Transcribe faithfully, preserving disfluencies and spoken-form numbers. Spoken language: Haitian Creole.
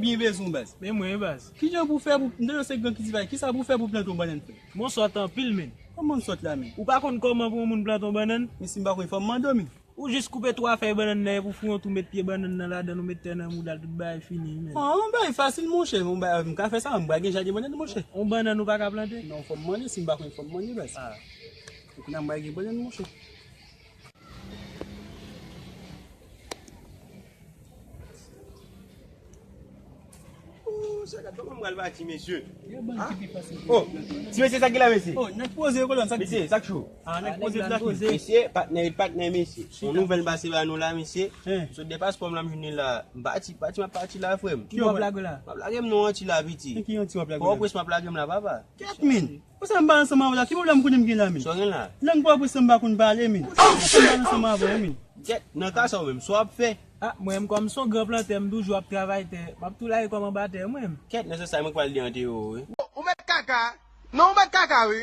Byen bezwen w baz. Men mwen baz. Kijan pou fè pou, m tande se gran ki ti bagay. Kisa pou fè pou plante yon bannann frè? Mwen sòt anpil men. Kòman sòt la men? Ou pa konn kòman pou yon moun plante yon bannann? Men si m pa konn fò m mande w men. Ou jis koupe twa fèy bannann nan epi ou fè yon tou met pye bannann nan ladan l ou met tè nan mouda l tout bagay fini men. Ah, yon bagay fasil monchè. Yon bagay m ka fè sa, m pa gen jaden bannann monchè. Yon bannann ou pa ka plante? Non, fò m mande, si m pa konn fò m mande baz. Ah. Kounye a m pa gen bannann monchè. Oh, sa gad kòman m pral pati mesye. Gen bann ki pi fasil. Oh, ti mesye sa ki la mesye? Oh, nèg poze yo kolòn sa ki. Mesye, sa k cho? Ah, nèg poze la ki. Mesye, patnè, patnè mesye. Yon nouvèl pase ba nou la mesye. M sot de paspò m la m jwenn li la. M pati, pati m ap pati la frè m. Ki w ap lage la? M ap lage m non anti la piti. Ki anti w ap lage la? Pòtoprens m ap lage m la papa. Kèt men. Pou sa m pa ansanm avè w la, ki pwoblèm konnen m gen la men? Sa w gen la? Lang pa pou sa m pa konn pale men. Pou sa m pa ansanm avè w men. Kèt, nan ka sa w menm, sa w ap fè? Ah, mwen menm kòm se yon gran plantè, m toujou ap travay tè. M ap tou lage kò m anba tè mwen menm. Kèt, nan sans sa mwen k pral de an te yo wi. Ou mèt kaka. Non, ou mèt kaka wi.